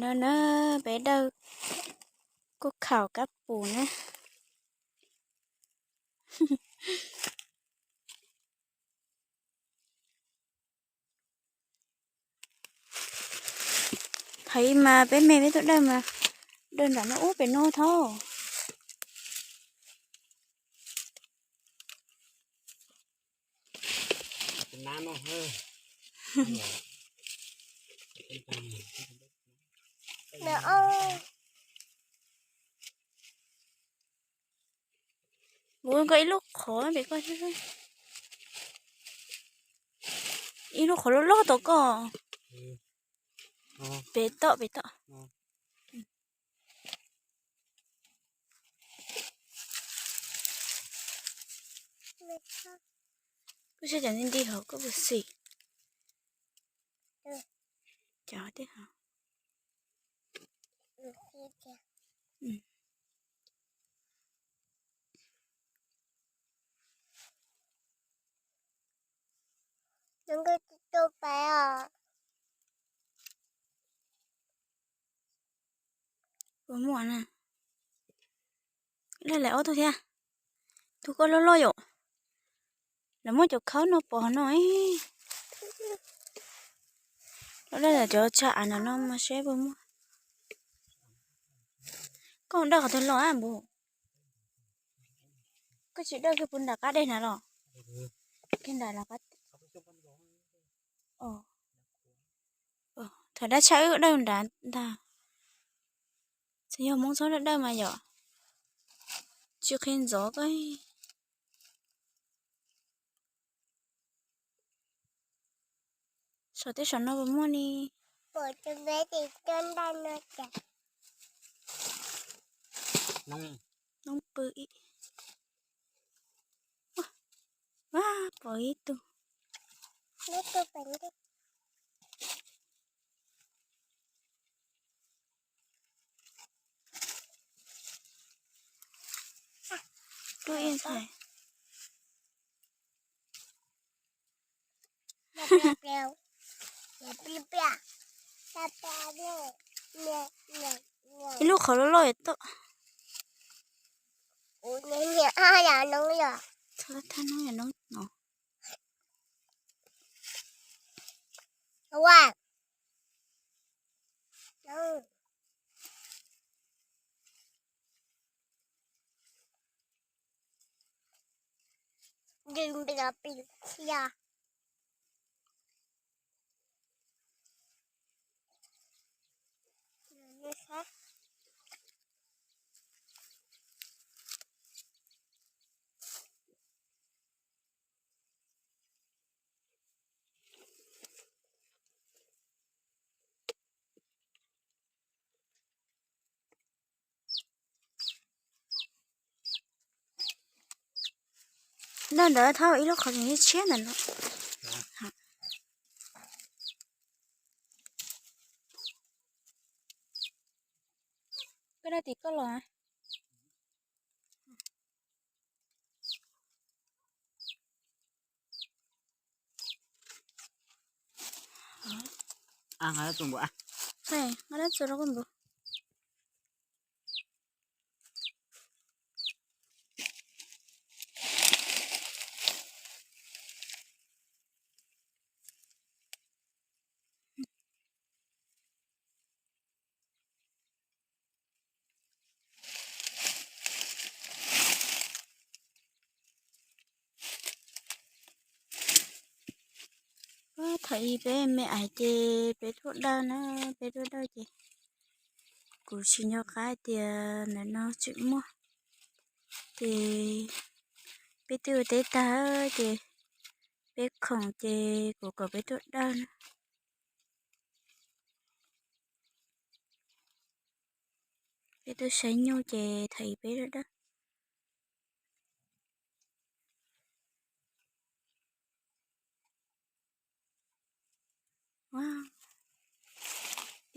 No na, peb dawj kuj khaum kab pus na. Thaum ub mas peb me peb tuaj dawj mas dawj nram no ub pem no thaub. Mus koj ib lub qhov pem koj, ib lub qhov loj loj tom koj. Pem toj, pem toj. Koj saib cov nti nti hauv koj puas xis? Cov tej hauv. Puas muaj na? Lawv lawm ob tug thiab. Tus koj loj loj yom. Lawv muab cov khawb no pov hauv no. Lawv lawm cov tsag av ntawm no mas saib puas muaj. Koj dawj qhov twg los npus? Koj tsis dawj kiag puag nram qab dej na los? Kiag nram los qab. Thaum dab tshaj wb dawj nrad ntag. Txawm yog Hmoob txhob dawj dawj mas yom, tsis qhia ntxov koj. Saum tej saum no puas muaj ni? Noob pw ib. Pom ib tug. Rub ib ntxhais. Ib lub qhov loj loj tom. Thab noob yom noob no. Noj ntawd thauj ib lub qhov tshiab ntawd no. Koj dab tim koj los. Thaum ub peb me ais ces peb tuaj dawj na, peb tuaj dawj ces kuv tsis nco qab tias ntawm no tseem muaj. Ces peb twb ua teb tag ces peb khoom ces kuv kom peb tuaj dawj na. Peb tuaj saib nyuj ces thaum ub peb tuaj dawj.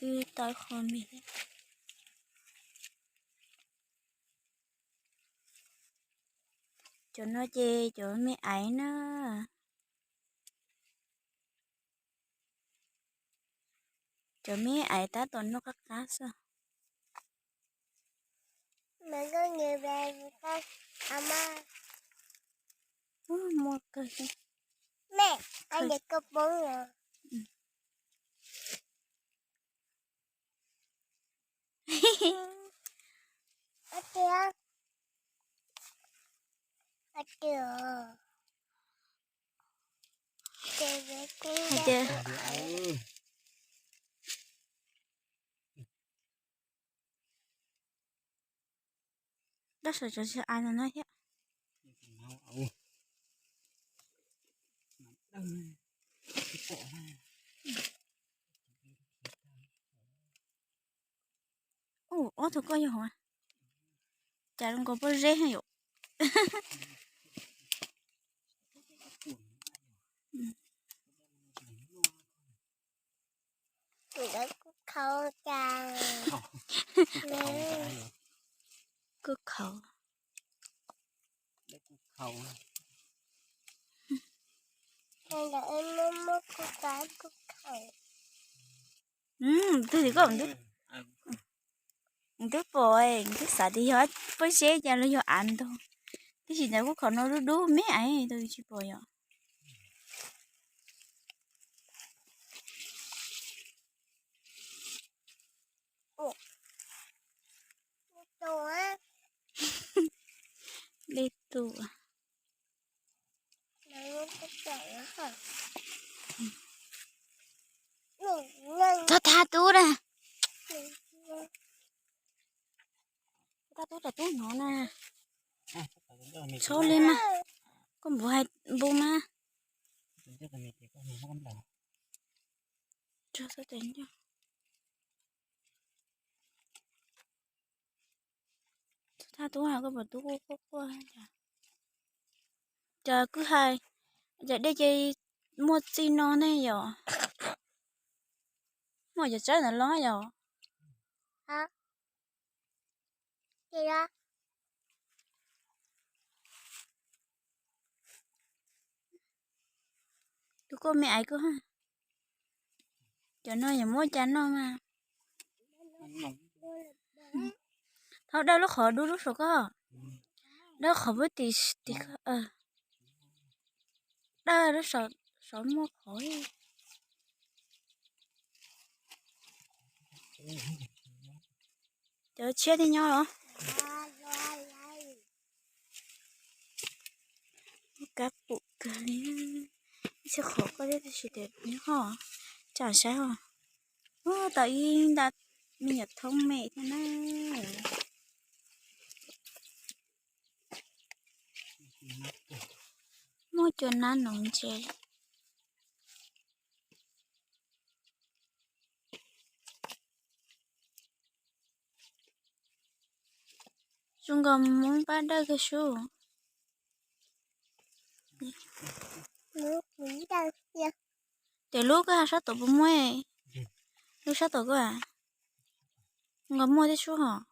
Wb tau qhov mis. Cov no ces cov me aiv na. Cov me ais tab tom noj qab qab xwb. Muaj kawg. Hais tias dab tsi tseem tsis hais no na thiab. Ub, ob tug koj yog hov, cas zoo nkaus pob zeb yom. Kuj khaus. Twb tias koj twb pom, twb xav tias yog pob zeb cas los yog av ntag. Tab sis ntawd kuj khaus no dub dub me ais tau tsis pom yom. Dej tuaj. Txhob thab tub na. Thab tub rau tub hnov na. Txhob li mas, koj npuav hais npu mas. Thab tub hais koj puas tub quaj quaj. Cov kwj ha, cov dej ces muaj txij no ne yom. Muaj cov tsawb ntawd los yom. Tus koj me ais koj, cov no yog muab cas noj mas. Thaub dawj lub qhov dub lub saum koj, dawj qhov pub tim, dawj lub saum muaj qhov. Cov tshiab thiaj nyob los. Kab pum kawg li. Ib txhia qhov koj thiab tab sis tias nyob ho, tsam saib ho. Ua tau ib nta me nyuam thoob me thiab na. Muaj cua nab no ntse. Zoo nkaus Hmoob pab dawj kawg sub. Ces lub koj ha sab tod puas muaj? Lub sab tod koj a? Zoo nkaus muaj thiab sub hos.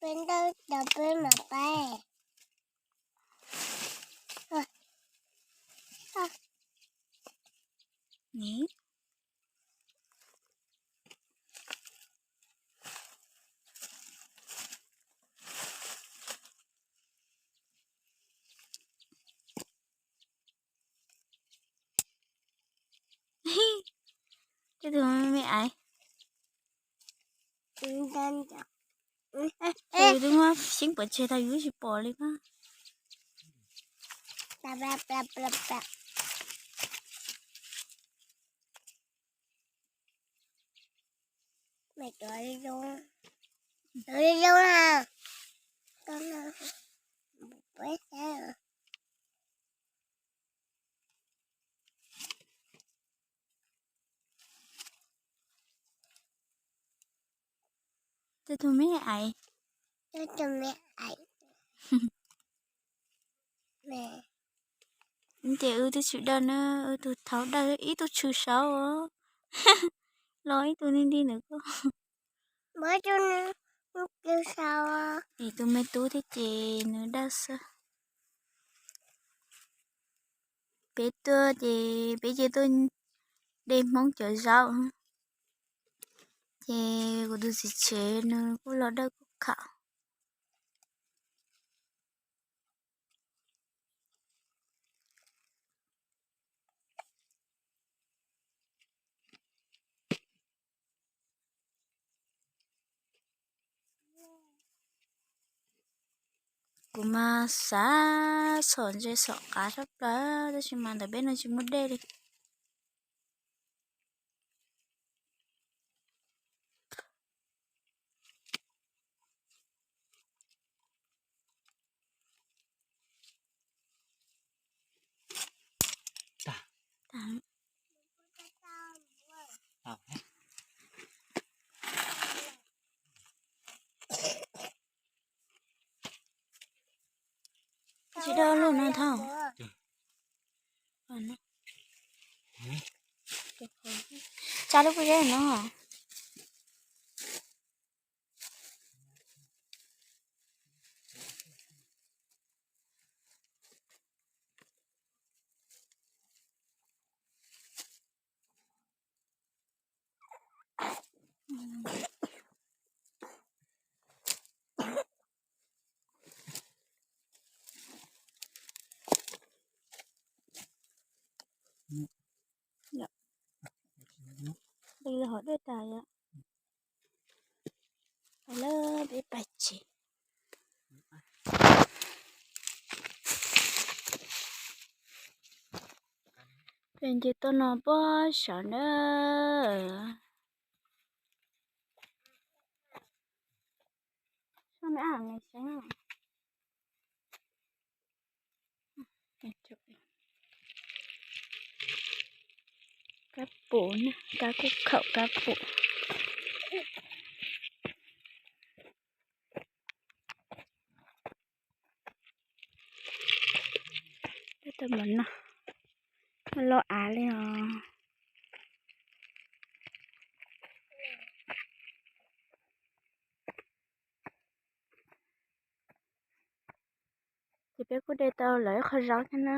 Peb ntawd cov peb mam pab. Ni. Tej tug me ais. Tus twb muab xyeeb pov tseg tau yus tsis pom li mas. Tej tug me ais. Ces wb twb tsis dawj na, wb tus thaub dawj ib tug tshwm saud, los ib tug ni nti ntawm ko. Es tus me tub thiab ces nws dawj xwb. Peb tuaj ces peb cia tuaj de Hmoob cov zaub. Ces kuv tus txiv tsev nws kuj los dawj kuj khaum. Kuv mas xav xom ntses xom qav tshaj plaws tab sis mas ntawm peb no tsis muaj dej li. Tsis daj lub no thauj. Tsa lub pob zeb no. Li hov dej tas yom. Lawv peb pais tsev. Peb nce toj no pob saum na. Kab pum na, kab kuj khaum kab pum. Tau npaum no, loj av li os. Ces peb kuj de tau lawv ib qho zaub thiab na.